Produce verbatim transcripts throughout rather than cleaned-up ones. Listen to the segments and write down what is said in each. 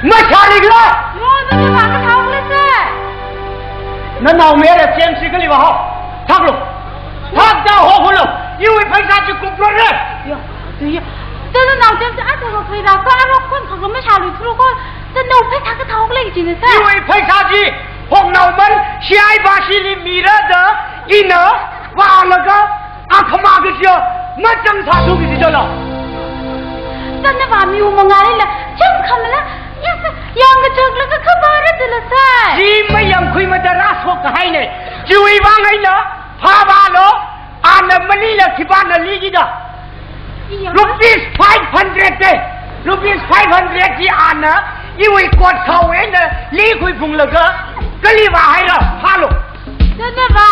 Mashālikla! No, no, no, makathāhaole sir. Nanaomayara James chi kali vāhao? Thaklu. Thakda hokhuilu. Iwui pheisā chi kuprot re. Ya, ya. Sir, nanao James chi athākha khuilaga arok khon khakha mashāluithura ko. Sir, nawui pheisā kathāhaole kajina sir. Iwui pheisā chi hoknaoman, C I bashili mira da, ina vālaga, akhama kajiya, machangsāthu kaji jala. Sir, nava miwui mangālila, chang khamala, ya sir, yangkachaklaga khavāra jila sir. Chi mayangkhuimada rāshok kahaine. Chiwui vang eina, phāvālu, ana malila khipāna liki da. Iya. Rupees five hundred de. Rupees five hundred chi ana, iwui court khao eina, likhuiphunglaga, kali vāhaira, phālu. Sir, nava.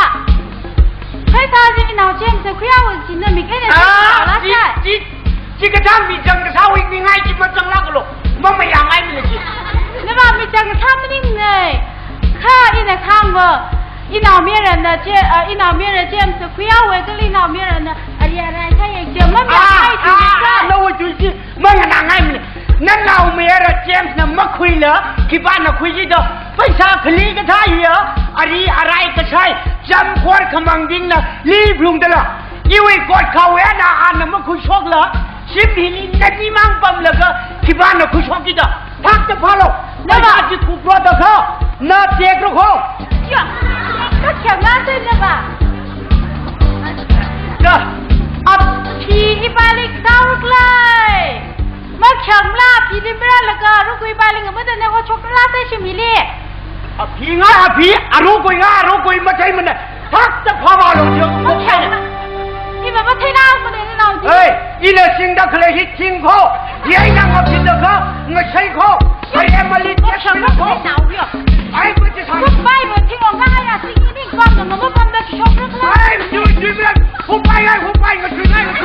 Pheisā chi inao James khuihaowa jina mi kene Ah, sir, chi, chi, chi kachang mi chang kasāwui ningai chi machanglākalu. Mamayangai mi le chi. Nava mi chang kasā maningne. Kha ina kahāngva. Inaomayarana chi, ah, inaomayara James khuihaowa kala inaomayarana ari arai kaya chi mamayangai Ah, chi ah, sir. ah, nawui tui chi. Manganāngai mine. Nanaomayara James na makhuila, khipāna khuiki da, pheisā khali kathā hiya, ari arai kashai, cham khor khamang dingna, liplungdala. Iwui court khao eina ana makhuishokla, shim hili nanimang pamlaga, khipāna khuishokki da. Thakda phālu. Nava. Pheisā chi kuprot da kha, na tekra ko. Ya, kakhayang na sir nava. Da. Ap hi ipāli kathāhaoklai. Makhayangla, phili miralaga, arokui pāli ngamatane hoshokla sir shim hili. Aphi nga, aphi, arokui nga, arokui matheimana. Thakda phāvālu, yo. Makhayangla. Ima matheila, mane nao di. Hey, ina singda khalei hi sing ko. Yai nang aphi da kha, ngasai ko. Ai, emali, Makhayangla, ko. Nao yo. Ai, ko chi sa. Ko pai, ko chi, ko nga ya, sing ni, ko, no, no, no, ko, no, shokla. Ai, ju, ju, ju, ko pai, ai, ko pai, ko ju, ai, ko ju.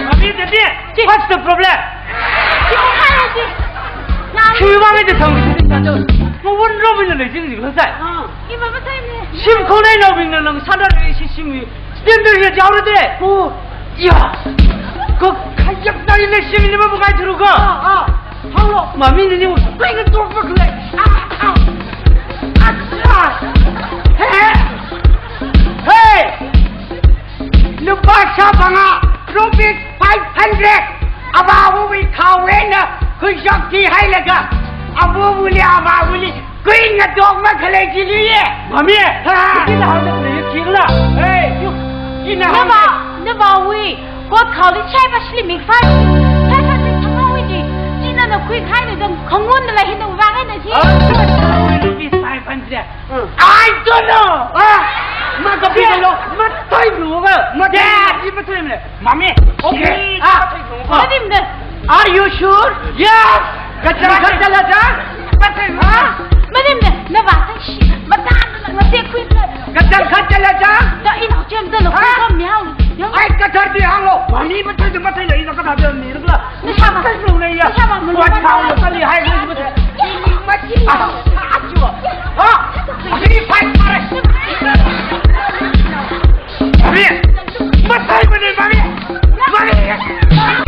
Mami, daddy, what's the problem? Shuiwui vang eina thang, mawun romina lei jing jing sai. Shim khonai naobingna nang sāda lei shi shim. Standard ya jaora de. Oh. Ya. Ko khayak na ile shim ni mabangai thuru ko. Ah, ah. Hello. Mami ni ni, pai ngatok makhalei. Ah, ah. Acha. Hey. Hey. Lupā shāphangā, rupees five hundred. Avāvawui khao eina khuishokki hailaga, avāvali, avāvali, kui ngatok makhalei chili ye. Mami, Ha. Ina hāngda khalei ye khila. Hey, ina Nava, hāngda. Navawui, court khaoli shai bashili mik fai. Shai bashili thangawui chi. China na khui khai na dam khangun na la hin na vang na chi. Ah, rupees five hundred. I don't know. Ah, makapi lo. Mathei lu ga. Mathei. Dad, i mathei ne. Mami. Okay. Ah. Manim de. Are you sure? Yes. Kachang kachang la ja. Mathei. Ah. Manim de. Na ba sa shi. Mata na na se kui de. Kachang kachang la ja. Da ina chem de lo. Ah. Ka miao. Ai kachang di hang lo. Mami mathei de mathei le ina kachang de ni la. Nashāvā. Kachang lo le ya. Nashāvā, malu. Wa chao lo kali hai lo. Mati. Ah, ah, chua. Ah, abhi fight mare. Abhi. Mathei mane mare. Mare.